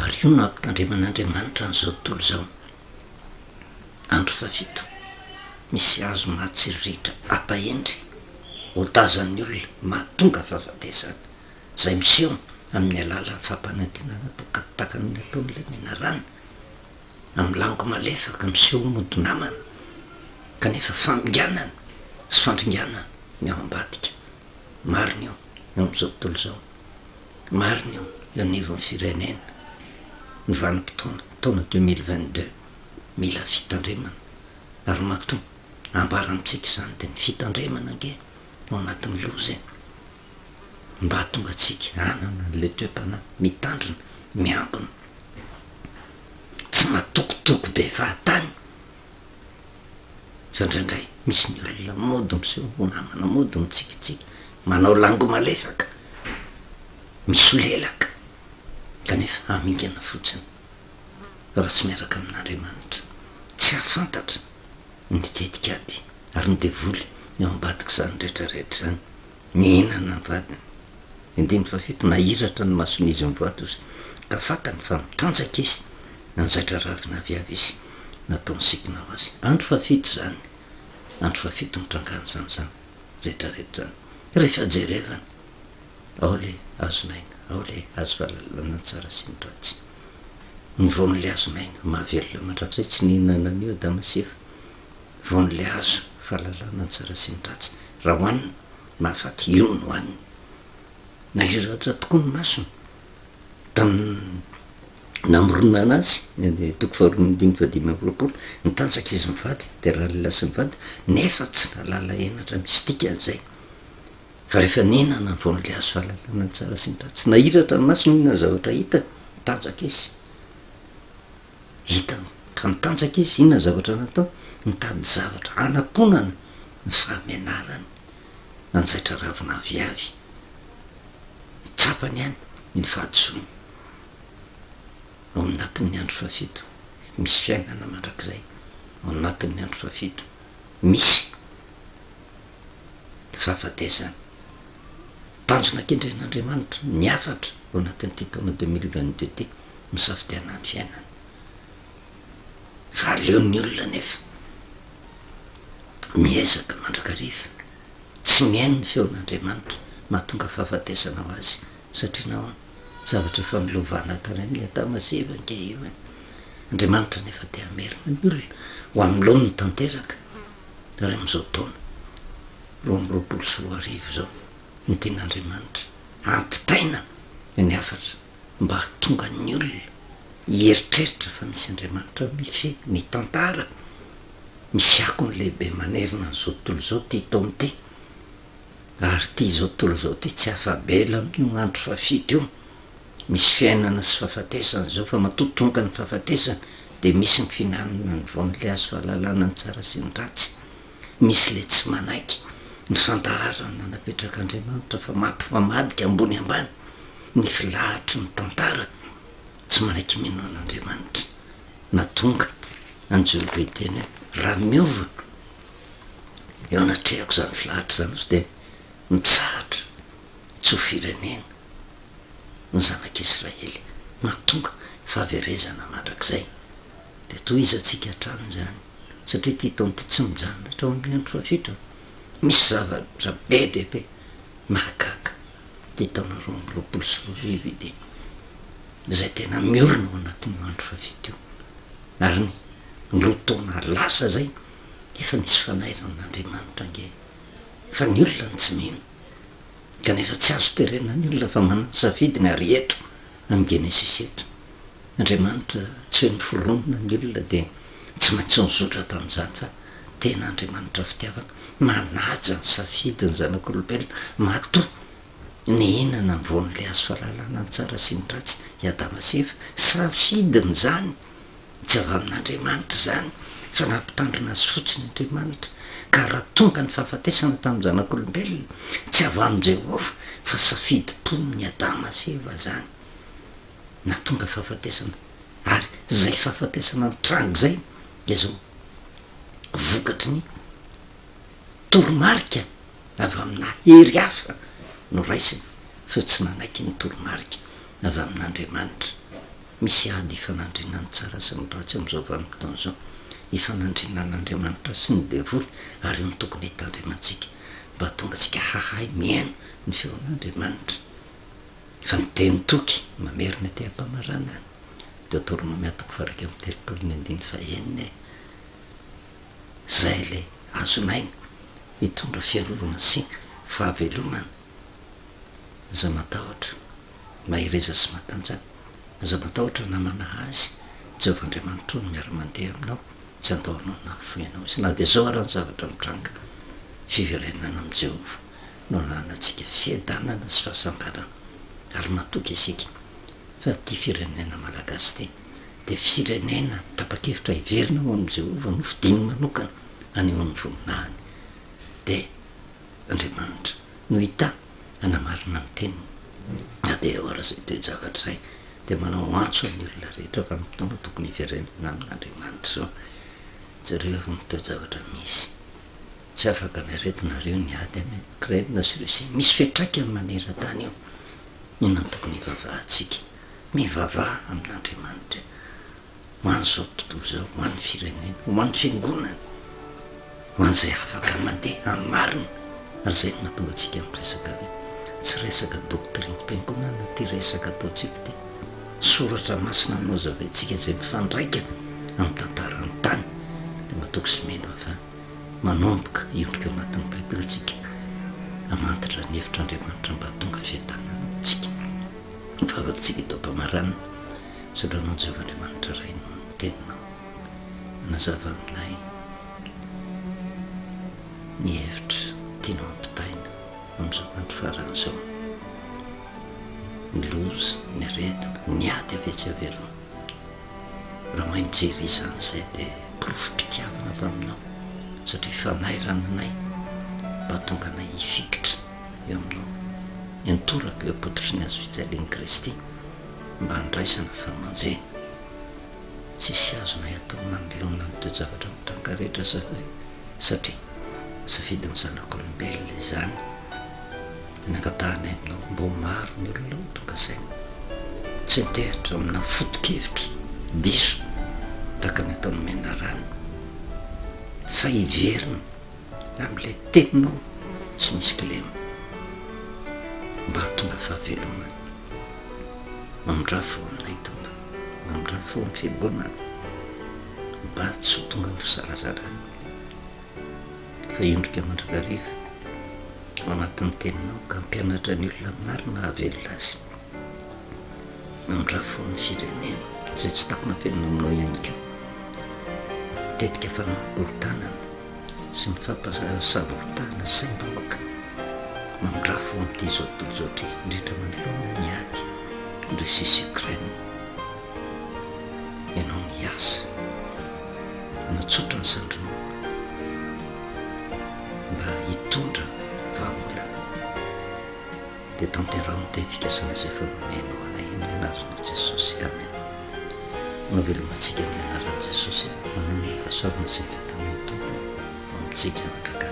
Ary io no ampitandreman'Andriamanitra an'izao tontolo izao. Andro fahafito, misy hazo mahatsiriritra hampahendry, hotazan'ny olona, mahatonga fahafatesana, izay miseho amin'ny alalan'ny fampanantenana toa ny nataon'ilay menarana, amin'ny lango malefaka miseho ho mody namana, kanefa faminganana sy fandringanana ny ao ambadika. Marina io eo amin'izao tontolo izao. Marina io eo anivon'ny firenena. Ny vanim-potoana, taona 2022, mila fitandremana. Ary matoa ambara amintsika izany dia ny fitandremana ange no anatin'ny loza e. Mba hahatonga antsika hanana an'ilay toe-panahy mitandrina, miambina. Tsy matokitoky be fahatany fa indraindray misy ny olona mody miseho ho namana, mody mitsikitsiky, manao lango malefaka, misolelaka kanefa hamingana fotsiny raha tsy miaraka amin'Andriamanitra. Tsy hahafantatra ny tetikady ary ny devoly ny ao ambadik'izany rehetra rehetra izany. Nihinana ny vadiny. Andininy fahafito, Nahiratra ny mason'izy mivady ozy, ka fantany fa mitanjaka izy, nanjaitra ravina aviavy izy, nataony sikina ho azy. Andro fahafito izany, andro fahafito nitrangan'izany izany rehetra rehetra izany. Rehefa jerevana, ao ilay hazon'aina, ao ilay hazo fahalalana ny tsara sy ny ratsy. Ny voan'ilay hazon'aina, mahavelona mandrakizay, tsy nihinana an'io Adama sy Eva. Voan'ilay hazo fahalalana ny tsara sy ny ratsy. Raha hohanina, mahafaty, io no hohaniny. Nahiratra tokoa ny masony tamin'ny namoronana azy, ny toko faharoa andininy fahadimy amby 20, nitanjaka izy mivady, dia ralehilahy sy ny vadiny, nefa tsy nahalala henatra misy dikany izay. Fa rehefa nihinana ny voan'ilay hazo fahalalana ny tsara sy ny ratsy, nahiratra ny masony inona ny zavatra hitany, nitanjaka izy. Hitany ka nitanjaka izy, inona ny zavatra nataony? Nitady zavatra hanakonana ny fahamenarany. Nanjaitra ravina aviavy. Tsapany ihany ny fahadisoany. Ao anatin'ny andro fahafito, misy fiainana mandrakizay. Ao anatin'ny andro fahafito, misy fahafatesana. Tanjona kendren'Andriamanitra ny hafatra ao anatin'ity taona 2022 ity, misafidiana ny fiainana. Fa aleon'ny olona anefa miezaka mandrakariva tsy mihaino ny feon'Andriamanitra mahatonga fahafatesana ho azy satria nahoana? Zavatra efa nolovana tany amin'i Adama sy Eva ange io e! Andriamanitra anefa te hamerina ny olona ho amin'ny laoniny tanteraka ary amin'izao taona 2022 izao no tian'Andriamanitra hampitaina ny hafatra mba hahatonga ny olona hieritreritra fa misy Andriamanitra mifehy ny tantara, misy akony lehibe manerana an'izao tontolo izao ity taona ity, ary ity izao tontolo izao ity tsy afa-bela amin'io andro fahafito io, misy fiainana sy fahafatesana izao fa matoa tonga ny fahafatesana dia misy ny fihinanana ny voan'ilay hazo fahalalana ny tsara sy ny ratsy, misy ilay tsy manaiky ny fandaharana napetrak'Andriamanitra fa mampifamadika ambony ambany ny filahatry ny tantara. Tsy manaiky mino an'Andriamanitra. Na tonga an'i Jehovah hiteny hoe, Raha miova eo anatrehako izany filahatra izany izy, dia mitsahatra tsy ho firenena ny zanak'Israely. Mahatonga fahaverezana mandrakizay. Dia tohizantsika hatrany izany, satria ity taona ity tsy mijanona hatrao amin'ny andro fahafito. Misy zavatra be dia be mahagaga. ity taona 2022 ity, izay tena miorina ao anatin'io andro fahafito io. Ary ny roa taona lasa izay, efa nisy fanairan'Andriamanitra ange, fa ny olona no tsy mino. Kanefa tsy azo terena ny olona fa manana ny safidiny ary eto amin'ny Genesisy eto, Andriamanitra tsy hoe noforonina ny olona dia tsy maintsy nizotra tamin'izany fa tena Andriamanitra fitiavana, manaja ny safidin'ny zanak'olombelona, matoa nihinana ny voan'ilay hazo fahalalana ny tsara sy ny ratsy i Adama sy Eva, safidiny izany, tsy avy amin'Andriamanitra izany fa nampitandrina azy fotsiny Andriamanitra, ka raha tonga ny fahafatesana tamin'ny zanak'olombelona, tsy avy amin'i Jehovah fa safidim-pon'i Adama sy Eva izany, nahatonga fahafatesana, ary izay fahafatesana nitranga izay dia izao vokatry ny toromarika avy amina hery hafa noraisiny fa tsy nanaiky ny toromarika avy amin'Andriamanitra. Misy ady ifanandrinan'ny tsara sy ny ratsy amin'izao vanim-potoana izao, ifanandrinan'Andriamanitra sy ny devoly ary io no tokony hitandremantsika mba hahatonga antsika hahay mihaino ny feon'Andriamanitra. Fa ny teny toky mamerina ety am-pamaranana, Deoteronomia toko faha-31 ny andininy fahenina e! Izay ilay azon'aina hitondra fiarovana sy fahavelomana. Aza matahotra, mahereza sy matanjaha. Aza matahotra namana azy, Jehovah Andriamanitrao no miara-mandeha aminao, tsy handao anao na hahafoy anao Izy. Na dia izao ara ny zavatra mitranga, fiverenana amin'i Jehovah no ananantsika fiadanana sy fahasambarana. Ary matoky isika fa ity firenena malagasy ity dia firenena tapa-kevitra hiverina ho amin'i Jehovah, nofidiny manokana haneho ny voninahiny. Dia Andriamanitra no hitahy hanamarina ny teniny. Na dia eo ara izay toe-javatra izay, dia manao antso amin'ny olona rehetra fa ny fotoana tokony hiverenana amin'Andriamanitra izao. Jereo avy ny toe-javatra misy. Tsy afaka ny aretina ary io ny ady any Ukraine sy Russie. Misy fiantraikany maneran-tany io. Inona no tokony hivavahantsika? Mivavaha amin'Andriamanitra ho an'izao tontolo izao, ho an'ny firenena, ho an'ny fiangonana, ho an'izay afaka mandeha amin'ny marina. Ary izay no mahatonga antsika miresaka hoe tsy resaka doctrine-piangonana ity resaka ataontsika ity. Soratra masina no hazavaintsika izay mifandraika amin'ny tantaran'ny tany. Dia matoky sy mino aho fa manomboka hiondrika ao anatin'ny Baiboly isika hamantatra ny hevitr'Andriamanitra mba hahatonga fiadanana amintsika. Ny vavakintsika eto am-pamaranana, misaotra Anao Jehovah Andriamanitra Ray noho ny Teninao manazava aminay ny hevitra tianao hampitaina amin'izao andro farany izao. Ny loza, ny aretina, ny ady avy etsy avy eroa. Raha mahay mijery izany izay dia porofom-pitiavana. avy Aminao, satria fanairana anay mba hahatonga anay hifikitra eo Aminao, hiantoraka eo am-pototry ny hazo fijalian'i Kristy mba handraisana famonjena. Tsisy azonay atao manoloana ny toe-javatra mitranga rehetra satria safidin'ny zanak'olombelona izany. Ny angatahanay aminao mba ho maro ny olona ho tonga saina, tsy hitehatra amina foto-kevitra diso tahaka ny ataon'ny menarana, fa hiverina amin'ilay teninao tsy misy kilema mba hahatonga fahavelomana. Mamindrà fo aminay Tompo, mamindrà fo amin'ny fiangonana mba tsy ho tonga amin'ny fizarazarana fa hiondrika mandrakariva ao anatin'ny teninao ka hampianatra ny olona marina hahavelona azy. Mamindrà fo amin'ny firenena izay tsy takona velona aminao ihany koa. Tetika fanakorontanana sy ny fampasavoritahana saim-bahoaka. Mamindrà fo amin'ity izao tontolo izao ity, indrindra manoloana ny ady Russie sy Ukraine. Ianao miasa, manatsotra ny sandrinao mba hitondra vahaolana. Dia tanteraho ny teny fikasana izay efa nomenao anay amin'ny anaranao Jesosy. Amen. Manao veloma antsika amin'ny anaran'i Jesosy. Manonona ny fahasoavana sy ny fiadanan'ny Tompo ho amintsika mandrakariva.